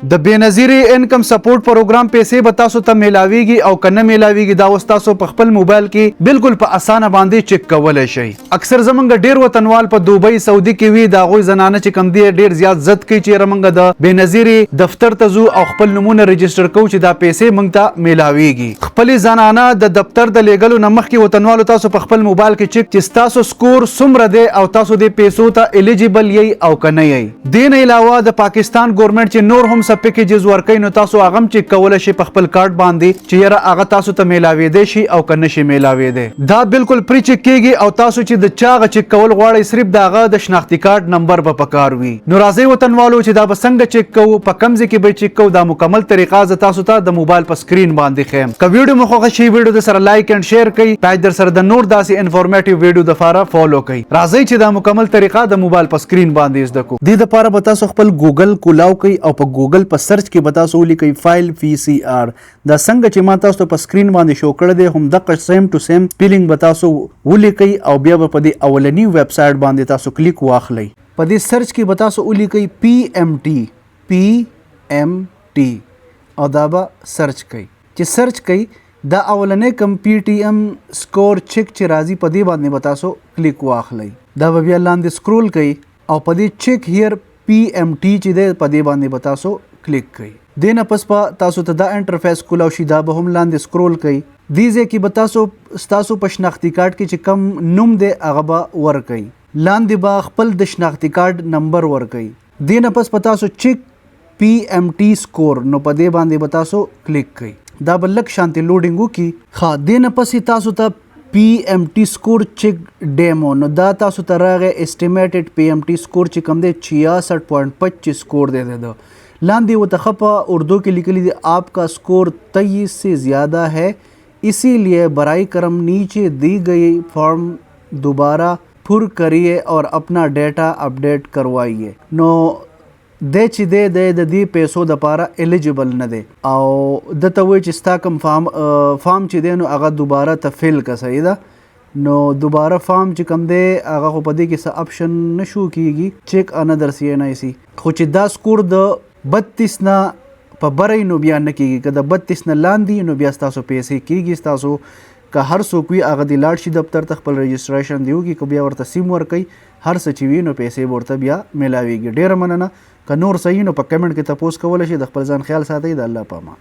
د بېنظیرې انکم سپورټ پروګرام پیسې به تاسو ته میلاویږي او که نه میلاویږي، دا اوس تاسو په خپل موبایل کې بالکل په اسانه باندې چک کولی شئ. اکثر زمونږ ډیر وطنوال په دوبۍ، سعودي کې وي. د هغوی زنانه چې کوم دی، ډیر زیات ضد کوي چې یاره موږ د بېنظیرې دفتر ته ځو او خپل نومونه رجسټر کوو چې دا پیسې موږ ته میلاویږي. خپلې زنانه د دفتر د لیږلو نه مخکې، وطنوالو، تاسو په خپل موبایل کې چک چې ستاسو سکور څومره دی او تاسو دې پیسو ته الیجیبل یئ او که نه یئ. دې نه علاوه د پاکستان ګورنمنت چې نور هم څه پیکیجز ورکوي، نو تاسو هغه هم چک کولی شئ په خپل کارت باندې چې یاره هغه تاسو ته میلاویدی شي او که نه شي میلاویدی. دا بالکل پری چک کیږي او تاسو چې د چا هغه چک کول غواړئ، صرف د هغه د شناختي کارت نمبر به پکار وي. نو راځئ وطنوالو چې دا به څنګه چک کوو، په کوم ځای کې به چک کوو، دا مکمل طریقه زه تاسو ته د موبایل په سکرین باندې ښیم. که ویډیو مو خوښه شي، ویډیو د سره لایک اینډ شیر کړئ، پیج در سره د نور داسې انفارمیټیو ویډیو د پاره فالو کړئ. راځئ چې دا مکمل طریقه د موبایل په سکرین باندې زده کو. دې د پاره به تاسو خپل ګوګل کولاو کړئ او په ګوګل په سرچ کې به تاسو ولیکئ فایل پی سی آر. دا څنګه چې ما تاسو ته په سکرین باندې شو کړی دی، هم دقه سیم ټو سیم سپیلینګ به تاسو ولیکئ او بیا به په دې اولنی ویب سایټ باندې تاسو کلیک واخلئ. په دې سرچ کې به تاسو ولیکئ پی ایم ټي، پی ایم ټي، او دا به سرچ کړئ. چې سرچ کړئ، دا اولنې کم پی ټي ایم سکور چک چې راځي، په دې باندې به تاسو کلیک واخلئ. دا به بیا لاندې سکرول کړئ او په دې چک هیر پی ایم ټي چې دی، په دې باندې به تاسو کلیک کړئ. دې نه پس په تاسو ته دا انټرفیس کولاو شي. دا به هم لاندې سکرول کړئ. دې ځای کې به تاسو ستاسو په شناختي کارت کې چې کم نوم دی، هغه به ورکړئ. لاندې به خپل د شناختي کارت نمبر ورکړئ. دې نه پس په تاسو چک پی ایم ټي سکور، نو په دې باندې به تاسو کلیک کړئ. دا به لږ شانتې لوډینګ وکړي. ښه، دې نه پس تاسو ته پی ایم ټي سکور چک ډیمو، نو دا تاسو ته راغی. اسټیمیټډ پی ایم ټي سکور چې کوم دی، 66.25 سکور دی. ده لاندې ورته ښه په اردو کې لیکلي دي، "آپ کا سکور 23 سے زیادہ ہے، اسی لیے برائے کرم نیچے دی گئی فارم دوبارہ پر کریے اور اپنا ڈیٹا اپڈیٹ کروائیے." نو دی چې دی د دې پیسو د پاره الیجیبل نه دی او ده ته وایي چې ستا کوم فارم چې دی، نو هغه دوباره ته فل که. صحیح ده. نو دوباره فارم چې کوم دی، هغه خو په دې کې څه اپشن نشو کیږي، چک انادر سی ان آی سی. خو چې دا سکور د 32 نه په بره، نو بیا نه کیږي. که د 32 نه لاندې، نو بیا ستاسو پیسې کیږي. ستاسو که هر څوک وي، هغه دی لاړ شي دفتر ته، خپل رجسټریشن دی وکړي. که بیا ورته سیم ورکوي، هر څه چې وي، نو پیسې به ورته بیا میلاویږي. ډیره مننه. که نور صحیح، نو په کمنټ کې تپوس کولی شئ. د خپل ځان خیال ساتئ. د الله په امان.